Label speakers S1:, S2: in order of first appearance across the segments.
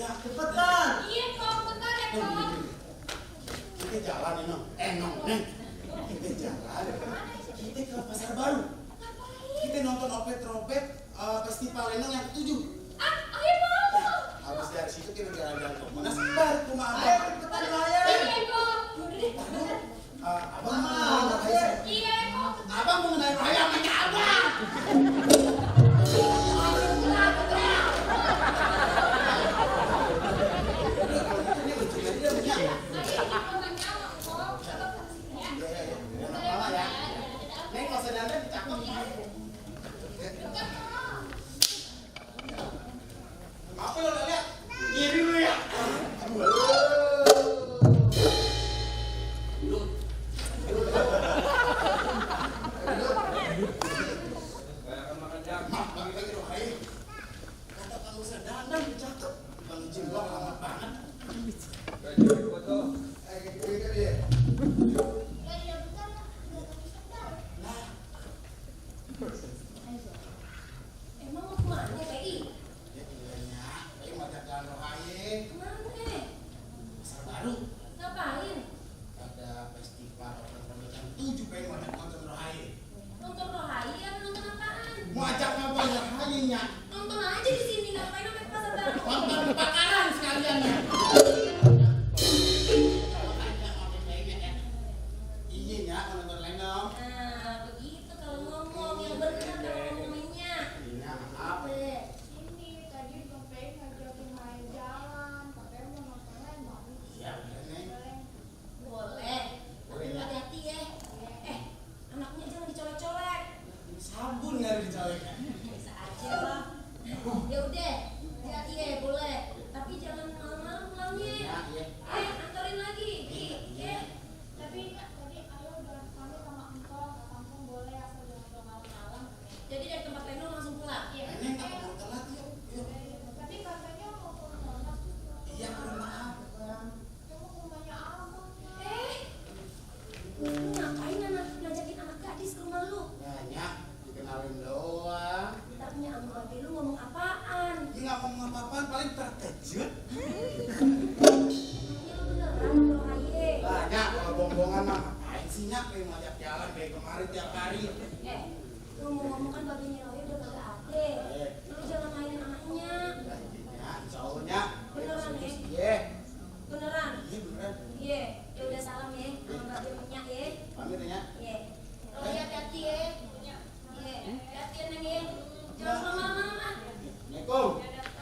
S1: Ya, cepetan.
S2: Iya, Kong, bentar ya, Kong.
S1: Kita jalan ya, Nong. Neng. Kita jalan. Kita ke Pasar Baru.
S2: Ngapain?
S1: Kita nonton opet-tropet festival Lenong yang ke-7.
S2: Ayo, mau.
S1: Habis dari situ kita jalan-jalan ke Monas. Baru ke rumah Abang.
S3: Ayo, cepetan raya.
S2: Iya, Kong.
S1: Abang mau ngapain?
S2: Iya, Kong.
S1: Abang mau naik raya sama Abang. Apa lo lihat? Iri lu ya? Bagi-bagi dong, hai. Kata kamu sedandan, cakep. Bang Jimbok lama banget.
S2: Emang mau kemana, PI?
S1: Ya iya, ini mau jalan rohaya.
S2: Kemana?
S1: Pasar Baru.
S2: Ngapain?
S1: Ada festival yang 7 pengen mau nonton rohaya.
S2: Nonton rohaya apa nonton apaan?
S1: Mau ajak ngapain rohayanya?
S2: Nonton aja di sini, ngapain sampai ke Pasar Baru?
S1: Nonton bakaran sekalian ya. Iya ya, mau nonton Lenong.
S2: Nah, begitu kalau ngomong yang benar kalau ngomongnya.
S1: Iya, maaf.
S4: Ini tadi Bang Pei ngajakin main jalan, katanya mau nonton Lenong.
S1: Iya, bener nih.
S2: Boleh. Tapi hati-hati ya. Anaknya jangan dicolek-colek.
S1: Sabun nggak dicoleknya.
S2: Bisa aja lah. Ya udah, hati-hati ya, boleh. Tapi jangan malam-malam pulangnya.
S1: Iya.
S2: Anterin lagi. Ya.
S4: Tapi tadi Ayo udah pamit sama Engkau, ke kampung boleh asal jangan pulang malam-malam.
S2: Jadi dari tempat Leno langsung pulang.
S4: Iya.
S1: Neng, apa mau telat yuk? Yuk.
S4: Tapi katanya mau ke Monas juga.
S1: Iya, ke rumah Abang.
S4: Kamu ke rumahnya Abang.
S2: Lu ngapain ngajakin anak gadis ke rumah lu?
S1: Banyak, dikenalin doang.
S2: Kita punya babe lu ngomong apaan?
S1: Dia nggak ngomong apa-apaan, paling terkejut.
S2: Ini lu beneran rohaye.
S1: Banyak, kalau bohong-bohongan mah ngapain sih Nyak? Pengen ngajak jalan kayak kemarin tiap hari.
S2: Ngomong-ngomong kan babenya Roy udah kagak ada. Lu jangan mainin anaknya.
S1: Ya, insya Allah Nyak.
S2: Beneran ya?
S1: Iya.
S2: Beneran?
S1: Iya beneran.
S2: Iya. Ya udah salam ya sama babe minyak ya.
S1: Pamit ya Nyak.
S2: Iya. Roy hati-hati ya. Iya. Hati-hati ya Neng ya. Jangan pulang malam-malam ah.
S1: Assalamualaikum.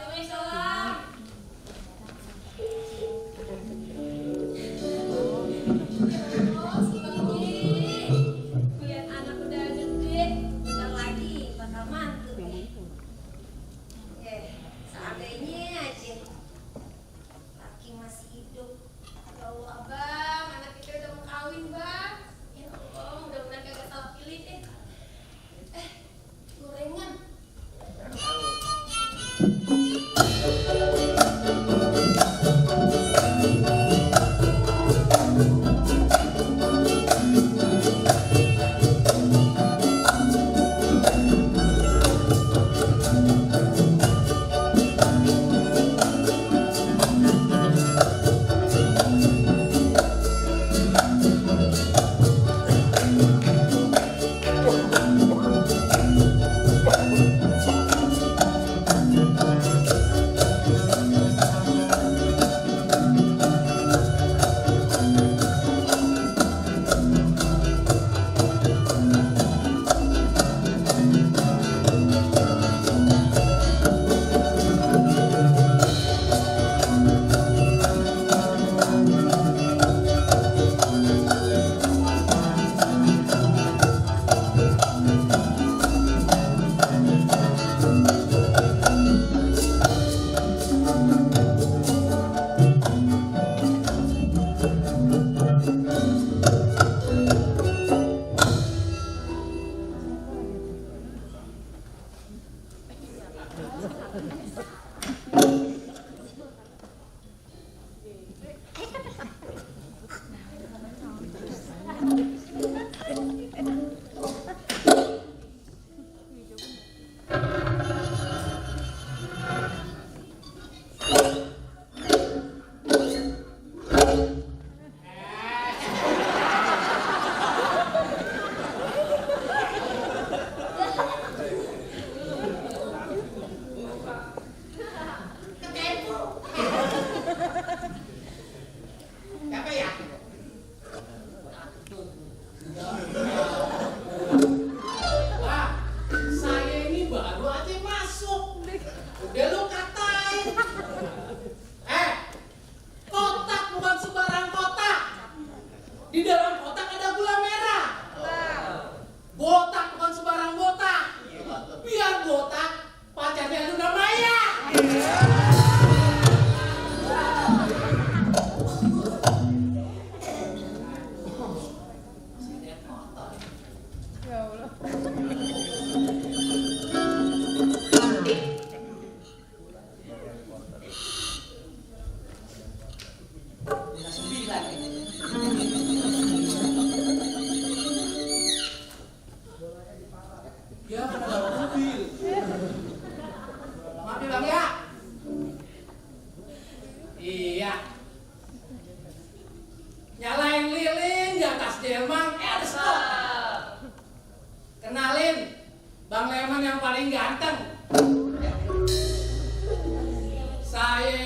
S2: Waalaikumsalam. Oh, si Bang Ji. Lihat anak udah gede, bentar lagi bakal mantu nih. Seandainya aja laki masih hidup. Ya Allah, Bang, anak kita udah mau kawin, Bang. Ya Allah, mudah-mudahan kagak salah pilih deh. Gorengan.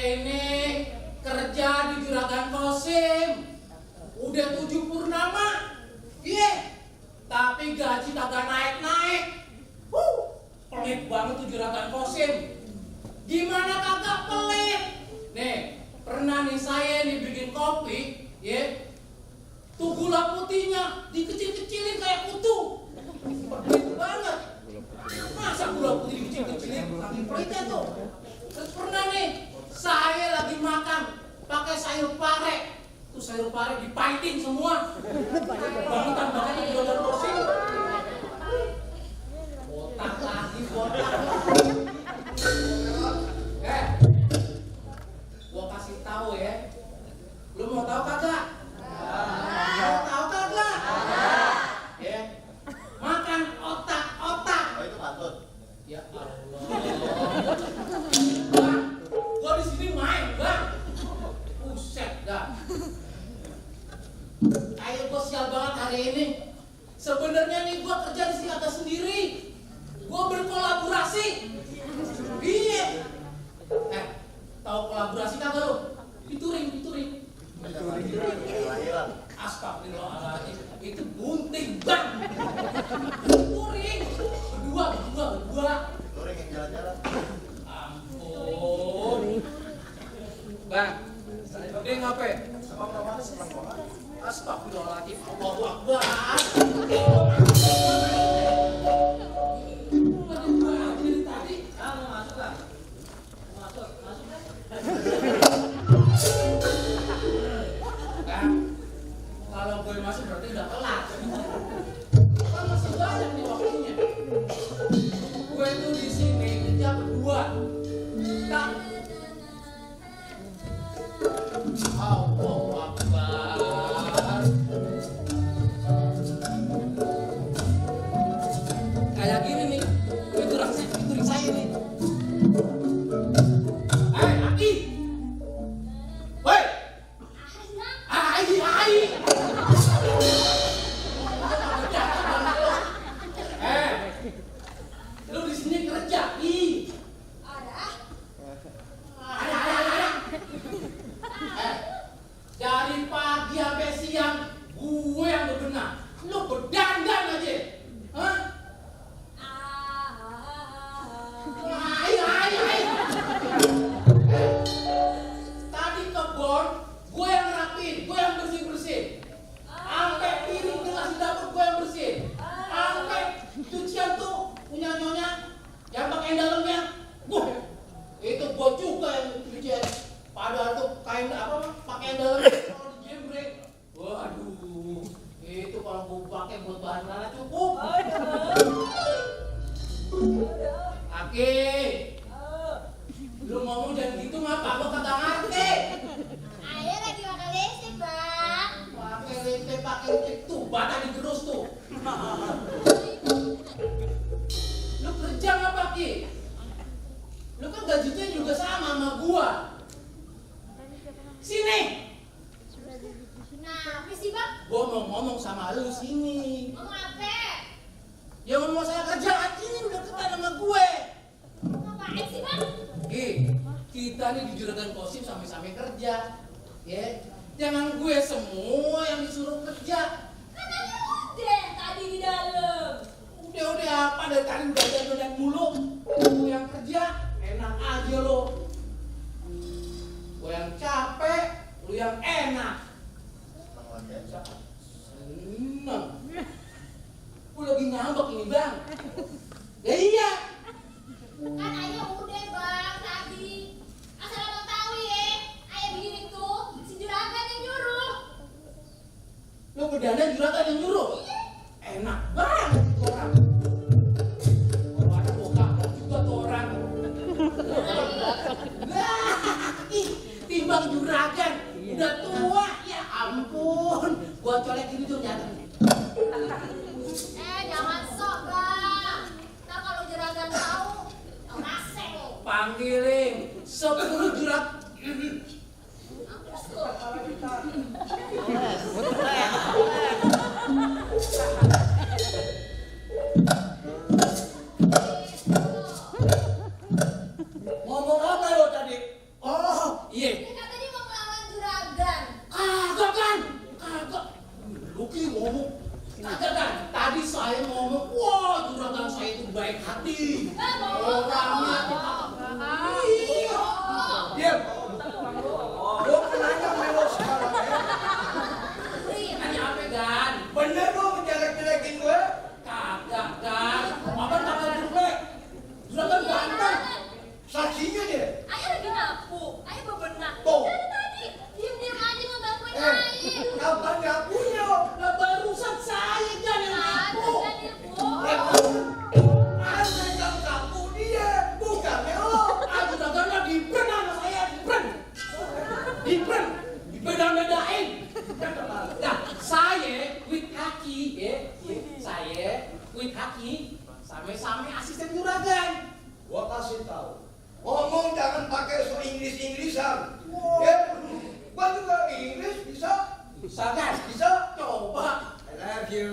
S3: ini kerja di Juragan Kosim. Udah 7 purnama. Iya. Tapi gaji kagak naik-naik. Pelit banget tuh Juragan Kosim. Gimana kagak pelit? Nih, pernah nih saya nih bikin kopi, ya. Tuh gula putihnya dikecil-kecilin kayak kutu. Pelit banget. Masa gula putih dikecil-kecilin? Saking pelitnya tuh. Terus pernah nih, saya lagi makan pakai sayur pare. Tuh sayur pare dipahitin semua. Bangetan banget di Juragan Kosim. Botak lagi, botak. Gua kasih tahu ya. Lu mau tahu kagak? Mau tahu kagak? Ya. Makan otak-otak.
S1: Oh itu pantun.
S3: Ya Allah. Bang, gua di sini main, Bang. Buset dah. Kayak gua sial banget hari ini. Sebenarnya nih gua kerja di sini agak sendiri. Gua berkolaborasi. Iya. Tahu kolaborasi kagak lu? Fituring. Astagfirullahaladzim. Itu bunting, Bang. Fituring. Berdua.
S1: Fituring yang jalan-jalan.
S3: Ampun. Bang, dia ngapain? Astagfirullahaladzim. Allahu Akbar. Kalau gue masuk berarti udah kelar. Kan masih banyak nih waktunya. Gue tuh di sini kerja berdua. Allahu Akbar. Kayak gini nih. Itu ring saya nih. Aki. Woi. Ai. Lu di sini kerja, Ada. Dari pagi sampai siang, gue yang bebenah. Lu berdandan aja, hah? Ai. Tadi kebon, gue yang rapiin, gue yang bersih-bersih. Sampai piring gelas di dapur gue yang bersihin. Sampai cucian tuh punya nyonya yang pakai dalamnya. Itu gue juga yang cucian. Padahal tuh kain pakai dalamnya kalau dijembreng. Waduh, itu kalau gue pakai buat bahan lana cukup. Aki, lu ngomong jangan gitu ngapa? Gue kagak ngerti.
S2: Ayah lagi makan listrik, Bang.
S3: Pakai listrik tuh, batang digerus tuh. Lu kerja ngapa, Ki? Lu kan gajinya juga sama gua. Sini.
S2: Nah, apa sih, Bang?
S3: Gua mau ngomong sama lu sini.
S2: Ngomong apa?
S3: Ya ngomong saya kerjaan ini udah deketan sama gue.
S2: Ngapain sih, Bang?
S3: Ki, kita nih di Juragan Kosim sampai-sampai kerja. Ya, jangan gue semua yang disuruh kerja.
S2: Katanya udah tadi di dalam.
S3: Udah apa dari tadi udah jalan mulu. Gue yang kerja enak aja lo. Gue yang capek, lu yang enak. Seneng. Gue lagi ngambek ini, Bang. Ya iya.
S2: Kan ayah udah, Bang, tadi. Asal abang tahu ya, ayah begini tuh si juragan yang nyuruh.
S3: Lu berdandan juragan yang nyuruh. Enak banget tuh orang. Kalau ada bokap juga tuh orang. Timbang juragan udah tua, ya ampun. Gua colek ini tuh nyata.
S2: Jangan sok, Bang. Ntar kalau juragan tahu, rasek lo.
S3: Panggilin 10 jurat. Ngomong apa lo tadi? Oh, Bisa kan?
S1: Bisa?
S3: Coba.
S1: I love you.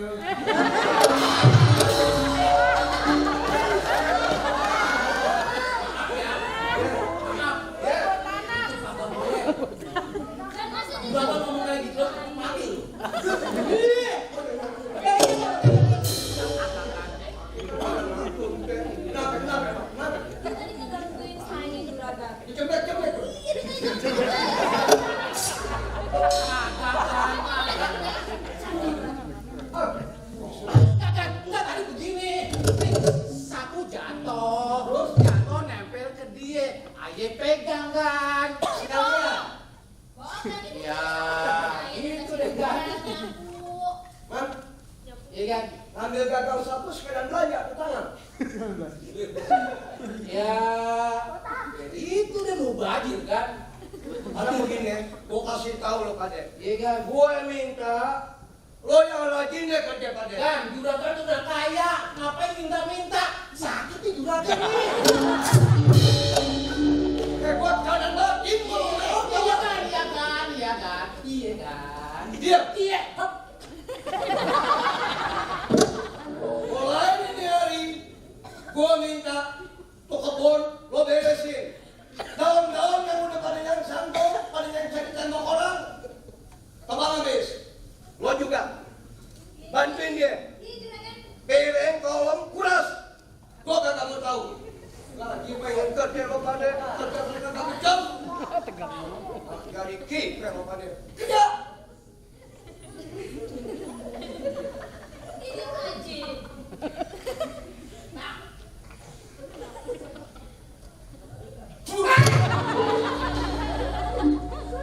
S3: Maaf.
S1: Ya.
S3: Itu kagak boleh.
S2: Kan masa dia
S3: Juragan ngomong kayak gitu, mati lu.
S1: Kenapa? Kenapa?
S2: tadi ngegangguin saya juragan.
S1: Dicembet-cembet tuh.
S2: Iya, ditanya-tanya.
S3: Enggak tadi begini. Sapu jatuh, jatuh nempel ke dia. Aye pegang kan.
S2: Bohong tadi dia.
S3: Ya, itu deh kan.
S1: Man,
S3: Iya kan?
S1: ambil gagal sapu sepeda belanja ke tangan.
S3: Ya, itu deh mau bajir kan.
S1: Ada begini, gua kasih tahu lo Kade.
S3: Iya kan?
S1: Gue minta lo yang rajin deh kerja Kade.
S3: Kan, juragan tuh udah kaya, ngapain minta-minta? Sakit nih juragan nih.
S1: Buat kanan batin
S3: Iya kan?
S1: Dia.
S3: Iya. Hop.
S1: Mulai ini hari, gua minta tuh kebun lo beresin. Daun-daun yang udah pada yang sangkong, pada yang sakit tembok orang, tebang habis. Lo juga bantuin dia.
S2: Iya, juragan.
S1: Piring, kolom, kuras. Gua kagak mau tahu. Lagi pengen kerja lo pada, kerja kagak jam. Jadi kiper lo pada. Kerja.
S2: Ini rajin.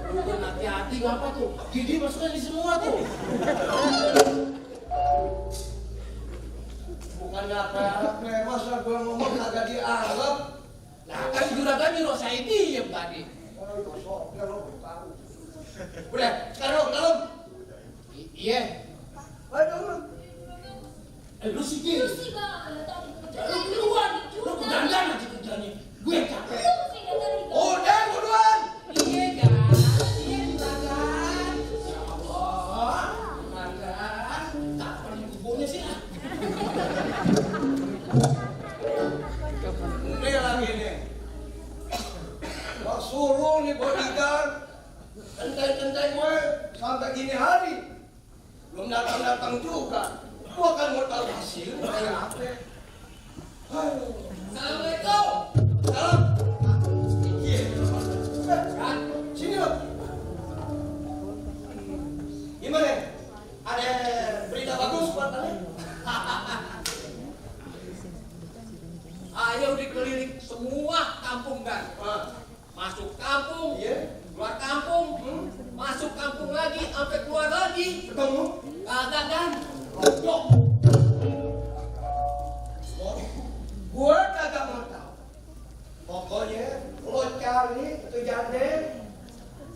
S3: Bukan hati-hati ngapa tuh? Gigi masukkan di semua tuh.
S1: Bukannya apa, masa gua ngomong kagak dianggap.
S3: Nah kan juragan nyuruh saya diem tadi.
S1: Udah, sekarang dalam.
S3: Iya.
S1: Ayo dalam.
S3: Lu sih Gil.
S2: Lu sih, Bang. Tadi kerjaan
S3: Lu duluan. Lu dandan aja kerjanya. Gue yang capek.
S2: Lu sih dari tadi.
S1: Udah, buruan.
S3: Iya kan? Iya juragan. Ya Allah. Juragan. Kapan yang kubunya sih?
S1: Ini lagi nih. Gua suruh nih bodyguard. Kentai-kentai gue sampai gini hari. Belum datang-datang juga. Gua kan mau tahu hasil kayak apa.
S3: Assalamualaikum.
S1: Salam. Iya.
S3: Kan?
S1: Sini lo. Gimana? Ada berita bagus buat kalian?
S3: Ayo dikeliling semua kampung kan. Masuk kampung,
S1: Iya.
S3: keluar kampung, masuk kampung lagi, sampai keluar lagi.
S1: Ketemu?
S3: Kagak kan?
S1: Rotok. Gue kagak mau tahu. Pokoknya lo cari itu jande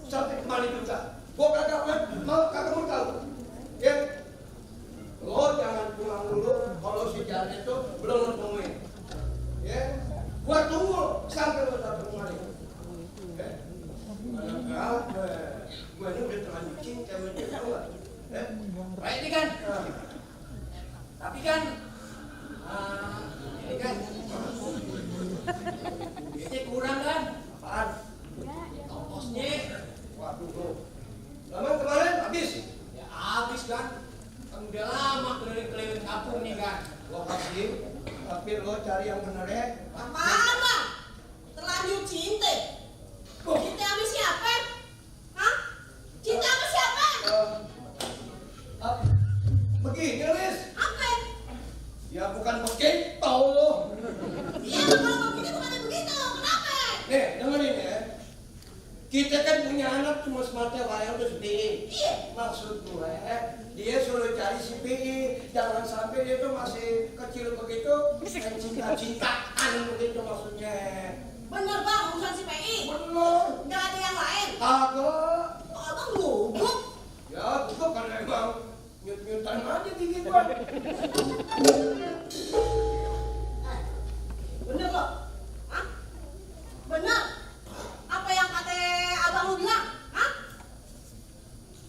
S1: sampai kemana juga. Gue kagak mau tahu. Ya, lo jangan pulang dulu kalau si jande itu belum lo temuin. Ya, gue tunggu sampai lo datang kemari. Ya, mana apa? Gue ini udah terlanjur cinta sama dia, tau gak? Ya,
S3: Baik ini kan. Tapi kan, ini kan, ini kurang kan?
S1: apaan?
S3: Ongkosnya,
S1: Waduh bro. Lama kemarin habis.
S3: ya habis kan? Kan udah lama keliling-keliling kampung nih kan.
S1: Gua kasih, tapi lo cari yang bener ya.
S5: Apaan, Bang? Terlanjur cinta? Cinta sama siapa? Hah? Cinta sama siapa?
S1: Begini Lis.
S5: Apa?
S1: Ya bukan begitu.
S5: Iya, kalau begitu bukannya begitu. Kenapa?
S1: Nih, dengerin ya. Kita kan punya anak cuma semata wayang udah sedih.
S5: Iya.
S1: Maksud gue, dia suruh cari si PI. Jangan sampai dia tuh masih kecil begitu, main cinta-cintaan begitu maksudnya.
S5: Bener, Bang, urusan si PI.
S1: Bener.
S5: Nggak ada yang lain.
S1: Kagak.
S5: Oh, Abang gugup.
S1: Ya, itu kan emang nyut-nyutan aja gigi gua.
S5: Bener loh. Hah? Bener. Apa yang kata abang lu bilang? Hah?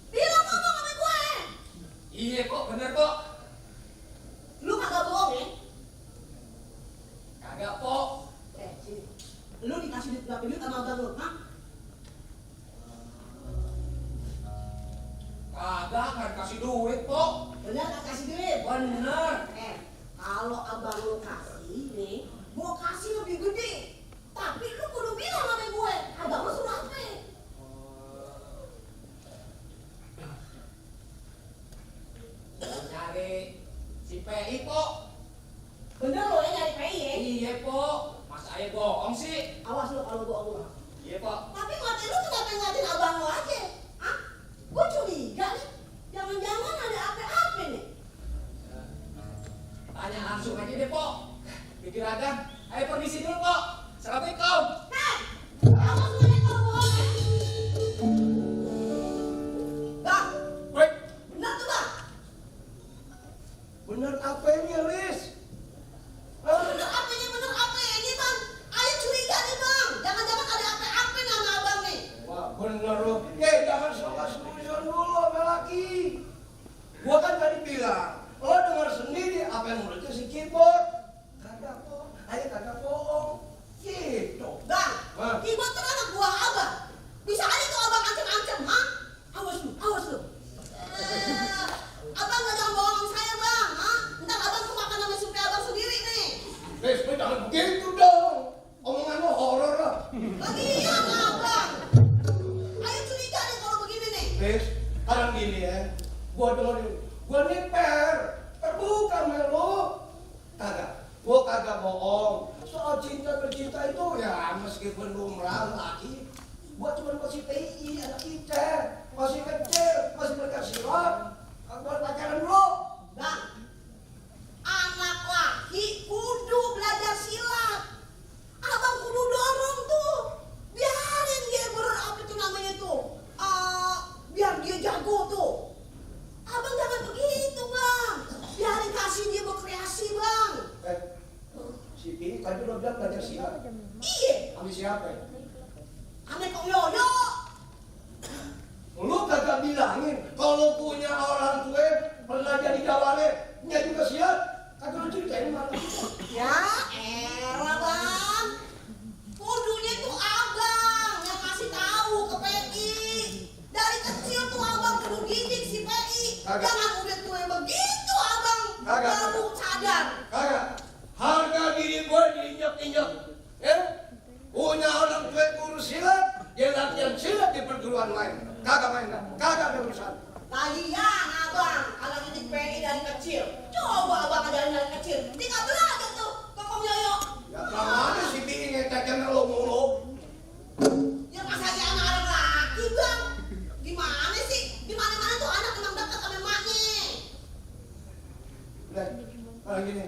S5: Bilang ngomong sama duit sama abang lu, hah?
S3: Kagak kan kasih duit kok.
S5: Bener gak kasih duit?
S3: Bener.
S5: Kalau abang lu kasih nih, gua kasih lebih gede. Tapi lu kudu bilang sama gue, abang lu suruh apa?
S3: Nyari si PI kok.
S5: Bener lo ya nyari PI ya?
S3: Iya kok. Masa ayah bohong sih?
S5: Awas lu kalau bohong lu.
S3: Iya kok.
S5: Tapi mati lu kenapa ngeliatin abang lu aja? Hah? Gua curiga nih. Jangan-jangan ada apa-apa nih.
S3: Tanya langsung aja deh kok. Pikir agan. Ayo permisi dulu kok. Assalamualaikum.
S5: Hei! Awas lu nih kalau bohong. Bang,
S1: Woi,
S5: bener tuh bang?
S1: bener apa ini, Lis?
S5: Bener apa ini bang? Ayo curiga nih bang. Jangan-jangan ada apa-apa nih sama abang nih.
S1: Wah, bener lo. Jangan suka-suka dulu sama laki. Gua kan tadi bilang, lo dengar sendiri apa yang mulutnya si keyboard. Kagak kok, ayo kagak bohong. Gitu.
S5: Bang,
S1: Hah?
S5: Kibot tuh anak buah abang. Bisa aja tuh abang ancam-ancam, hah? Awas lu. Abang gak jangan bohong sama saya bang, hah? Ntar abang tuh makan sama supir abang sendiri nih.
S1: Lis, lo jangan begitu dong. Omongan lo horor lah.
S5: Lagian abang. Ayo curiga nih kalau begini nih.
S1: Lis, sekarang gini ya. Gua dengerin. Gua niper. Terbuka melo. Gua kagak bohong. Soal cinta-bercinta itu ya meskipun lu merang lagi. Gua cuma masih TI, anak kita. Masih kecil, masih belajar silat. Buat pacaran dulu.
S5: Bang, anak laki kudu belajar silat. Abang kudu dorong tuh. Biarin dia apa tuh namanya tuh. Biar dia jago tuh. Abang jangan begitu bang. Biarin kasih dia berkreasi bang.
S1: Si Pi tadi lo bilang belajar silat.
S5: Iya,
S1: Sama siapa ya?
S5: ame kong yoyo.
S1: Lu kagak bilangin kalau punya orang tua pernah jadi jawale, dia juga silat. Kagak lu ceritain mana?
S5: Ya, elah bang. Kudunya tuh abang yang kasih tahu ke PI. Dari kecil tuh abang kudu didik si PI.
S1: Kagak.
S5: Jangan udah tua begitu abang
S1: Kagak.
S5: baru sadar.
S1: Kagak. Harga diri gue diinjak-injak. Ya? Punya orang tua kurus silat, dia latihan silat di perguruan lain. Kagak main, kagak ada urusan.
S5: Lagian abang kalau didik PI dari kecil. Coba abang ajarin dari kecil. Tinggal belajar tuh ke Kong Yoyo.
S1: Ya mana si Pi ngecekin lo mulu?
S5: Ya masa aja anak laki bang. Gimana sih? Di mana-mana tuh anak emang dekat sama emaknya.
S1: Udah, kalau gini.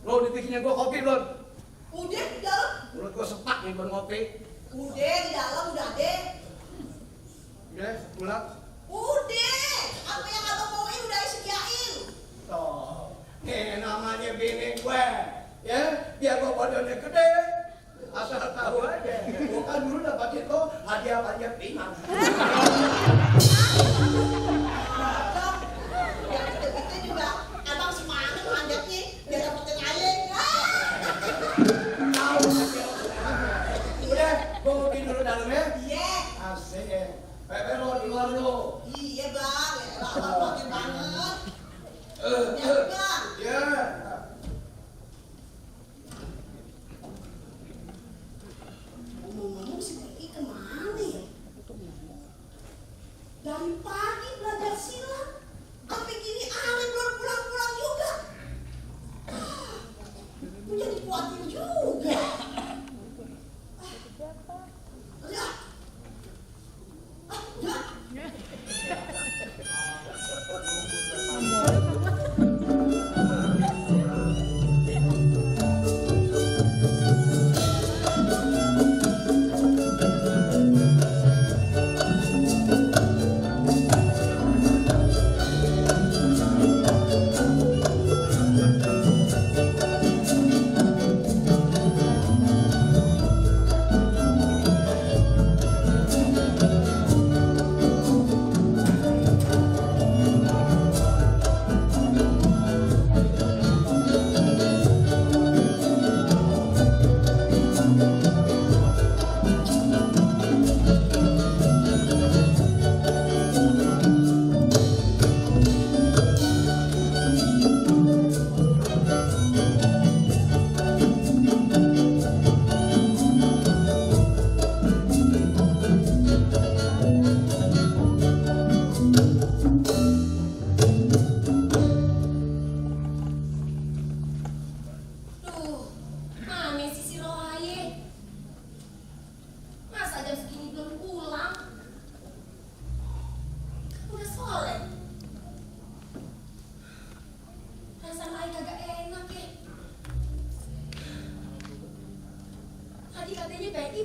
S1: Lo dibikinnya gue kopi belum?
S5: Udah di dalam.
S1: Menurut gue sepak nih buat ngopi.
S5: Udah di dalam udah deh.
S1: Udah, pulang.
S5: Udah. Apa yang abang mauin udah disediain.
S1: Tuh, ini namanya bini gue. Ya, biar gue badannya gede. Asal tahu aja. Gue kan dulu dapat itu hadiah panjat pinang.
S5: Abang, yang gitu juga abang semangat manjatnya biar dapetin ayah.
S1: Tahu aja. Udah, gue ngopi dulu dalam ya.
S5: Iya.
S1: Asik ya. Pepe lo di luar lo.
S5: Iya bang, abang makin banget. Ya bang.
S1: Ya.
S5: Ngomong-ngomong si Pei kemana ya? Dari pagi belajar silat, sampai gini aneh belum pulang-pulang juga. Gue jadi kuatin juga. Ya. Ya.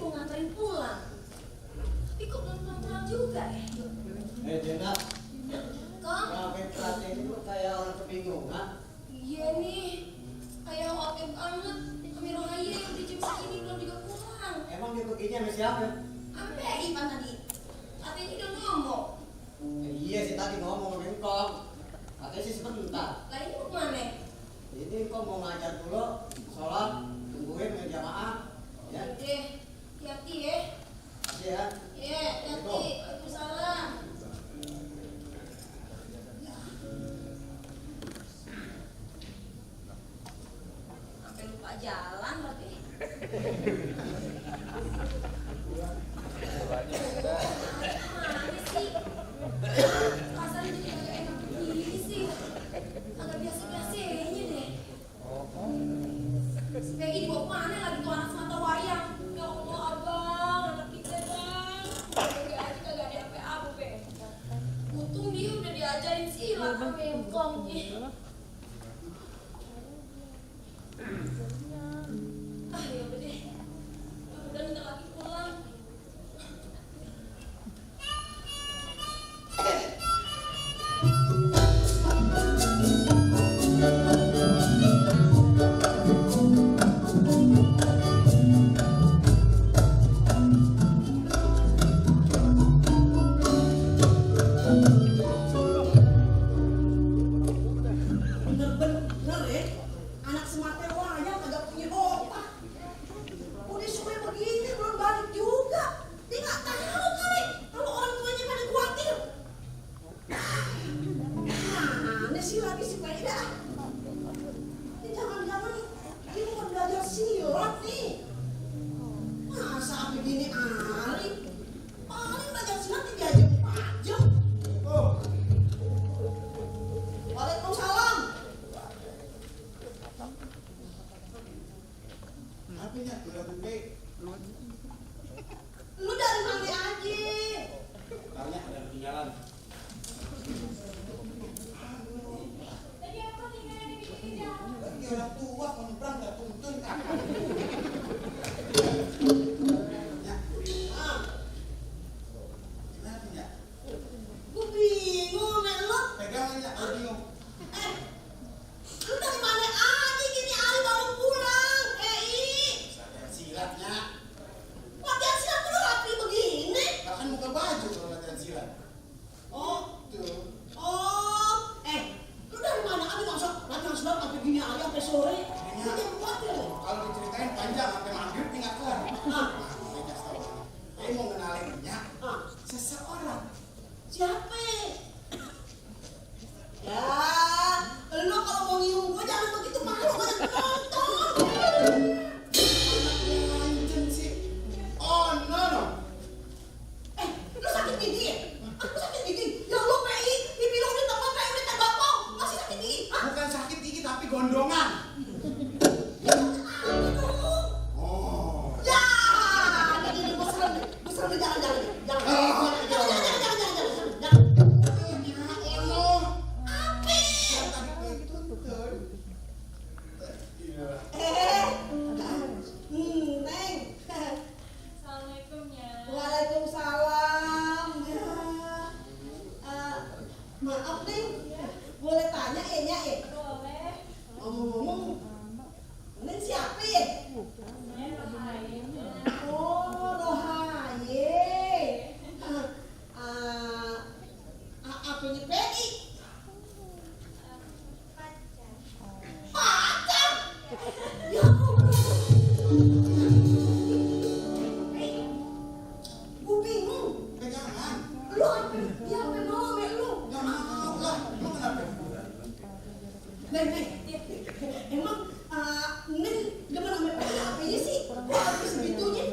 S2: mau nganterin pulang. Tapi kok belum pulang juga ya?
S6: Jena,
S2: Kang?
S6: ngapain perhatiin itu kayak orang kebingungan?
S2: Iya nih. Kayak khawatir banget. Kami Rohaya yang di jam segini belum juga pulang.
S6: Emang dia perginya sama siapa?
S2: Sampai Ipan tadi. Katanya udah ngomong.
S6: Iya sih tadi ngomong sama Engkong. Katanya sih sebentar.
S2: Lah ini mau kemana?
S6: Ini Engkong mau ngajar dulu, sholat, tungguin berjamaah. Ya,
S2: Deh, hati-hati ya.
S6: kasih ya.
S2: Iya, hati-hati. Waalaikumsalam. Sampai lupa jalan berarti. Mana sih? Rasanya jadi agak enak begini sih. Agak biasa-biasanya deh. Supaya ini bawa mana lagi tuh anak semata wayang. Ya Allah abang, anak kita bang. Kagak aja kagak ada apa-apa be. Untung dia udah diajarin silat sama Engkong. Ah ya udah deh. Udah bentar lagi pulang.
S5: Bener-bener ya, anak semata wayang kagak punya otak. Udah sore begini belum balik juga. Dia nggak tahu kali kalau orang tuanya pada khawatir. Nah, sih lagi sepeda. Ini jangan-jangan dia mau belajar silat nih. Masa begini Ali? Ali belajar silat diajarin 4 jam.
S1: Oh,
S5: Waalaikumsalam.
S1: apinya udah gede.
S5: Lu dari mana aja?
S1: Banyak ada ketinggalan.
S4: Tadi apa tinggalnya di pinggir jalan?
S1: Lagi orang tua menyeberang nggak tuntun kan? Ya,
S5: Ah,
S1: gimana punya?
S5: gue bingung men lu.
S1: Pegangannya audio.
S5: Lu dari mana aja gini Ali baru pulang?
S1: Sadar silatnya.
S5: Latihan silat lu rapi begini?
S1: Bahkan buka baju kalau latihan silat.
S5: Oh,
S1: Tuh.
S5: lu dari mana Ali masa latihan silat sampai gini Ali sampai sore?
S1: Iya.
S5: Lu jangan khawatir lu.
S1: Kalau diceritain panjang sampai maghrib nggak kelar.
S5: Ah.
S1: Saya kasih tahu. Saya mau ngenalinnya
S5: Ah,
S1: seseorang.
S5: siapa? Ya, lu kalau mau nyium gua jangan begitu malu banyak penonton.
S1: Anaknya anjing sih. Oh no.
S5: Lu sakit gigi ya? Aku sakit gigi. Ya Allah, PI, pipi lu udah tambah, PI udah tambah pau. Masih sakit gigi? Hah?
S1: Bukan sakit gigi tapi gondongan.
S5: Aduh.
S1: Oh.
S5: Ya, ini gua serem nih. Gua serem nih, jangan. Jangan.
S1: Oh,
S5: Jangan.
S1: Ya Allah.
S5: Api.
S1: Yang tadi dituntun. Iya.
S5: Neng.
S4: Assalamualaikum ya.
S5: Waalaikumsalam. Ya. Maaf Neng, boleh tanya Nya ya?
S4: Boleh.
S5: Ngomong-ngomong, Neng siapa ya?
S4: Saya Rohaya.
S5: Oh, Rohaye. Apanya PI? Pacar. Ya Allah. Gue bingung.
S1: Pegangan.
S5: Lu apa? Dia apa mau sama lu?
S1: Nggak mau lah. Emang kenapa?
S5: Neng, emang Neng demen sama PI apanya sih? Kok habis segitunya?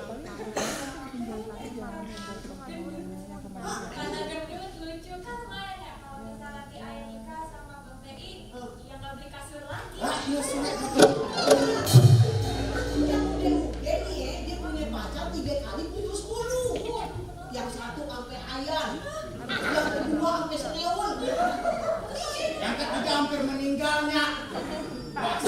S4: Karena gendut lucu kan main ya. Kalau misalnya di ayah nikah sama Bang Pei, ya nggak beli kasur lagi.
S1: Ah, iya sih.
S5: Yang udah nih ya, dia punya pacar 3 kali putus mulu. Yang satu sampai ayam, yang kedua sampai setahun.
S1: Yang ketiga hampir meninggalnya. Bas.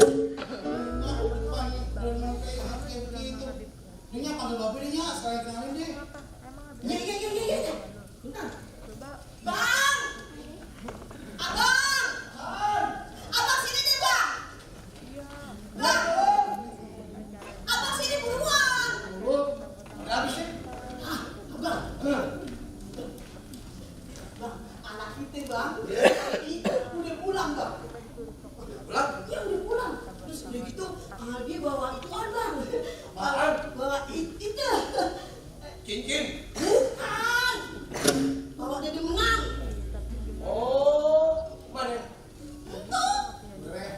S1: Dia panggil babe dia sekali kenalin deh.
S5: Iya. Bentar. Bang! Abang! Abang sini deh, Bang! Bang! Abang sini buruan!
S1: Ada habis sih.
S5: Abang! Bang, anak kita, Bang. Itu udah pulang, Bang.
S1: Pulang.
S5: Iya, udah pulang. Terus udah gitu, dia bawa ituan, Bang.
S1: Apaan?
S5: Bawa itu.
S1: Cincin.
S5: Bukan! Bawa jadi menang.
S1: Oh, mana?
S5: Itu.
S1: Boleh.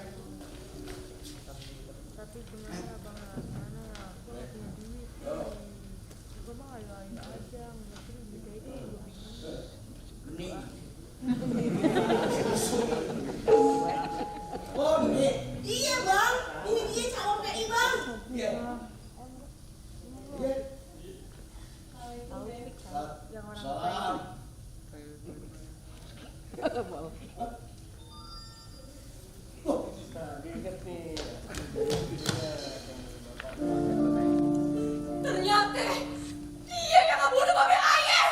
S7: Tapi gimana bang mana ya aku lagi duit gue mah ayo aja mungkin beda itu
S1: Ini. Oh, ini.
S5: Iya, Bang. Ini dia calon PI, Bang.
S1: Iya. Iya.
S7: yang orang
S1: Salam.
S4: Ternyata dia yang ngebunuh babe ayah.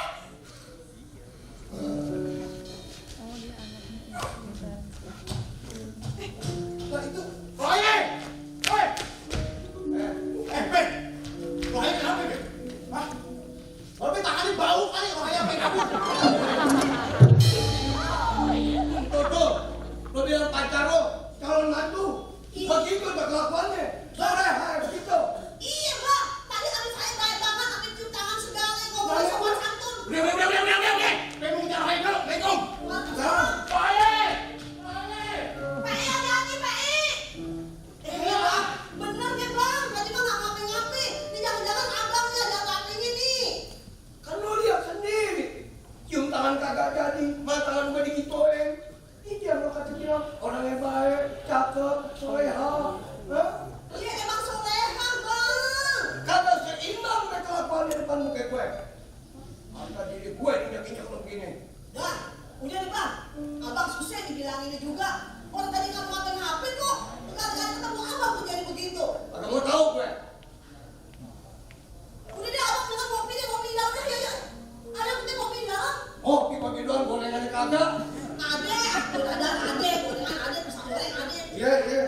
S1: Nah, itu. Roye! Hei! Ben! Roye kenapa, Ben? Hah? Roye tangannya bau kali, Roye apa yang kabur? Tuh. Lo bilang pacar lo, calon mantu. Begitu udah kelakuannya. Sore, begitu.
S5: Iya, Bang. Tadi habis saya baik banget, sampai cium tangan segala, ngobrol sama santun.
S1: Udah. Ben mau ngejar Roye dulu, Assalamualaikum.
S5: Waalaikumsalam.
S1: Roye!
S5: PI hati-hati, PI. Bang. Bener deh, Bang. Tadi Bang nggak ngapi-ngapi. Ini jangan-jangan abang nih ada ngapinya nih.
S1: Kan lo lihat sendiri. Cium tangan kagak jadi, malah tangan gue digituin. Ini dia lo kata bilang, orang yang baik, cakep, soleha. Hah?
S5: Iya, emang soleha, Bang.
S1: Kagak seimbang mereka kelakuan di depan muka gue. Masa diri gue injak-injak lo begini.
S5: Dah, udah nih, Bang. Abang susah dibilanginnya juga. Orang tadi nggak ngapain HP kok. Gara-gara ketemu abang kok jadi begitu.
S1: Kagak mau tahu gue.
S5: Udah deh, abang dengan kopinya, kopi dalam deh, ya. Ada kita kopi dalam.
S1: Oh, kopi doang gorengannya kagak.
S5: Ade, gorengan ade, pisang goreng ade.
S1: Iya.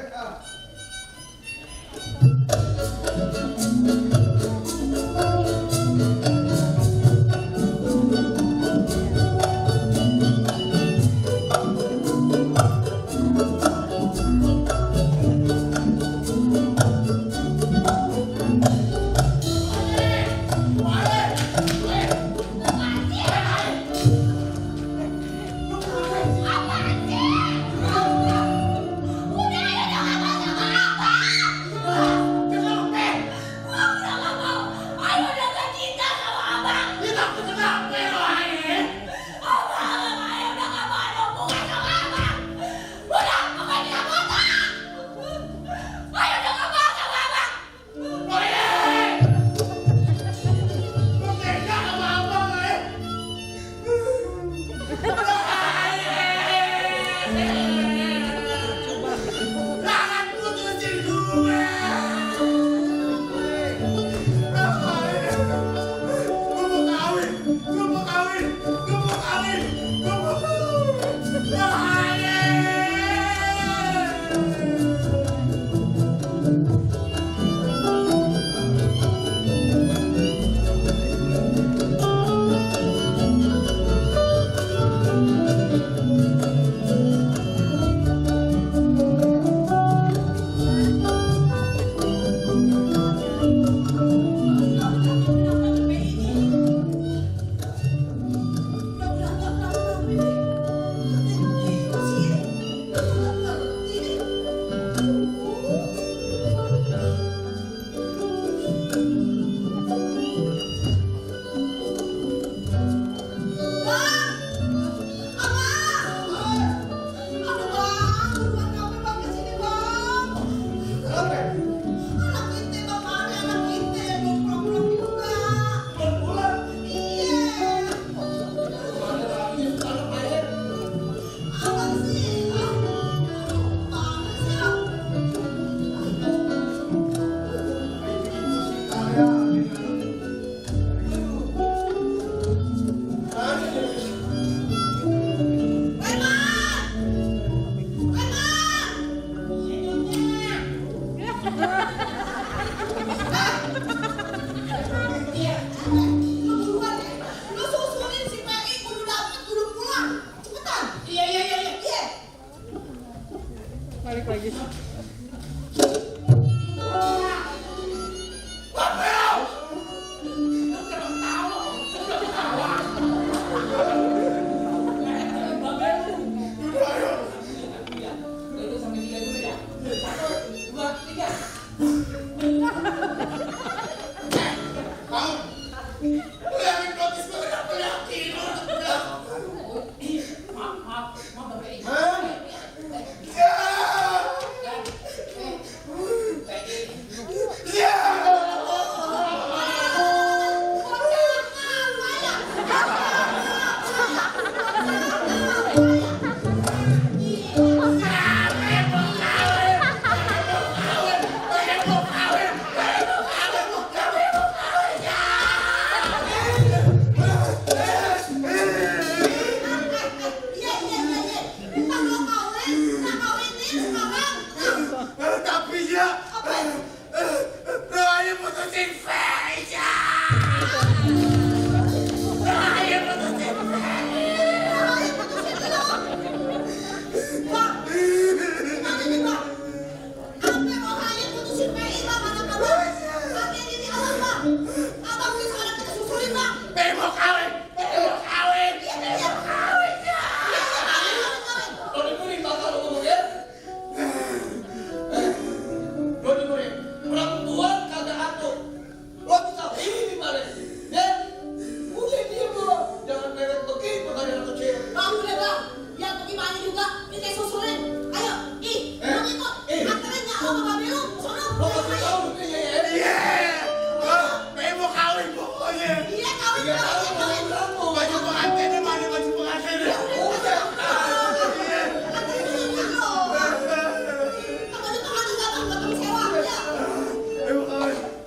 S1: Baju pengantinnya mana baju pengantinnya?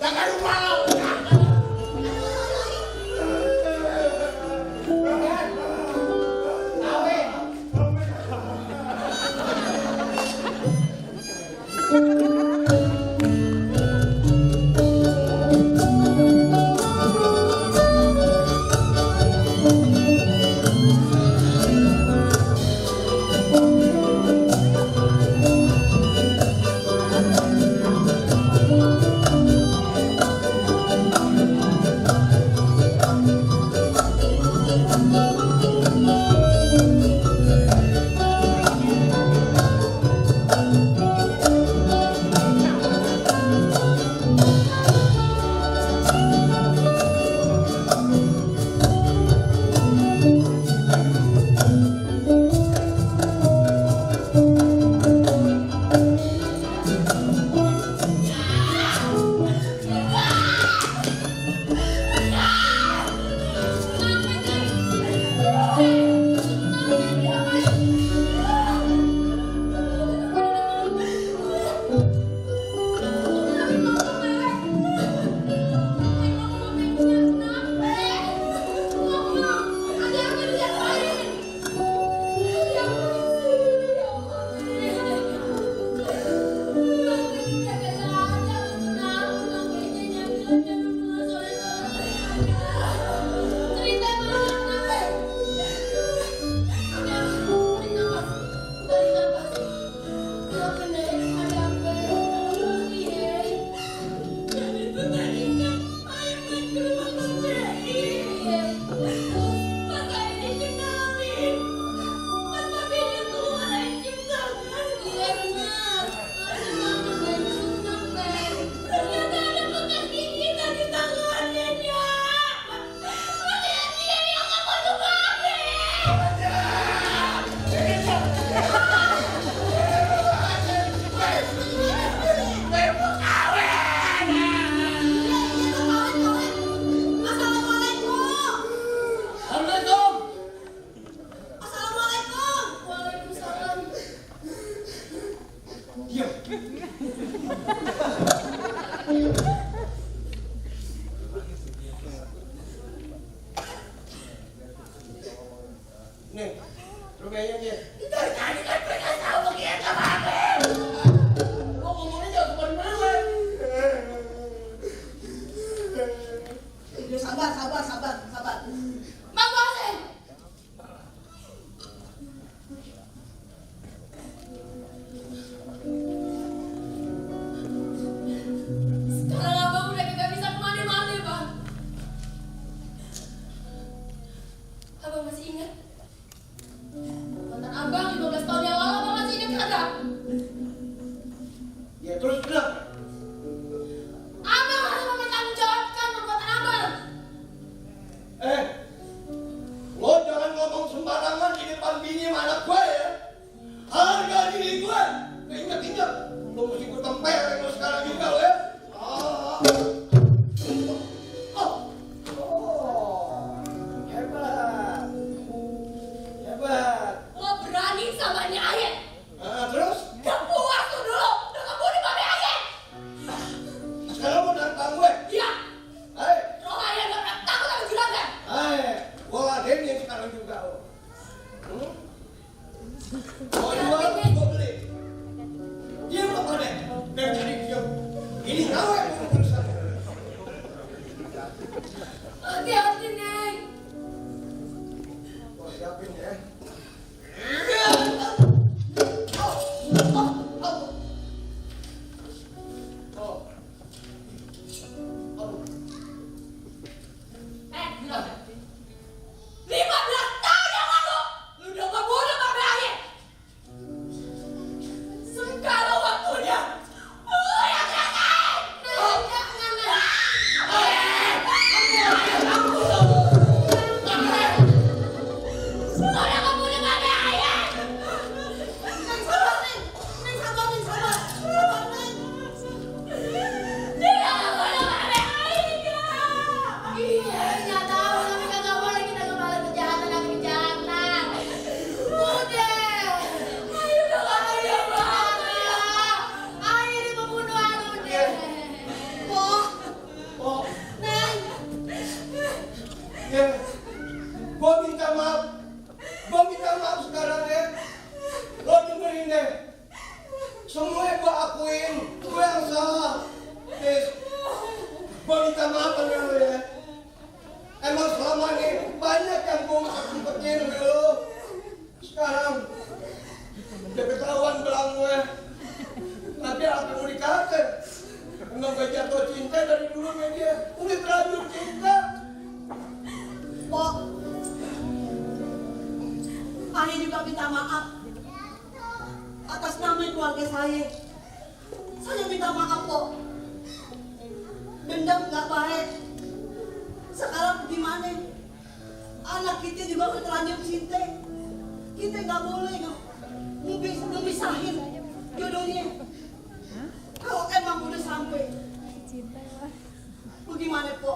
S1: Jangan lupa lo. Nih, rupanya dia. Dari tadi kan pengen tahu begitu apa? Lo ngomongnya jauh kemana-mana.
S5: Udah sabar.
S2: Bang Wasen. Sekarang abang udah kagak bisa kemana-mana, Bang. Abang masih ingat? Mantan abang 15 tahun yang lalu, abang masih ingat kagak?
S1: Ya terus kenapa?
S2: Abang harus mempertanggungjawabkan perbuatan abang.
S1: Lo jangan ngomong sembarangan di depan bini sama anak gue ya. Harga diri gue. Ingat. Lo mesti gue tempelin lo sekarang juga lo ya. Hebat.
S2: Lo berani sama Nyai.
S1: Terus?
S2: Gak puas lo dulu udah ngebunuh Babe Aye.
S1: Sekarang lo nantang gue.
S2: Iya. Roh Aye gak pernah takut sama juragan.
S1: Gue ladenin sekarang juga lo. Ya, gua minta maaf sekarang ya. Lo dengerin deh. Semua gua akuin, gua yang salah. Nis, gua minta maaf sama lo ya. Emang selama ini banyak yang gua umpetin lo. Sekarang udah ketahuan belang gue. Tapi apa mau dikata? Emang gue jatuh cinta dari dulu sama dia. Udah terlanjur cinta.
S5: Pok, Ani juga minta maaf atas nama keluarga saya. Saya minta maaf, Pok. Dendam nggak baik. Sekarang gimana? Anak kita juga udah terlanjur cinta. Kita nggak boleh ngemisahin jodohnya. Kalau emang udah sampai, bagaimana, Pok?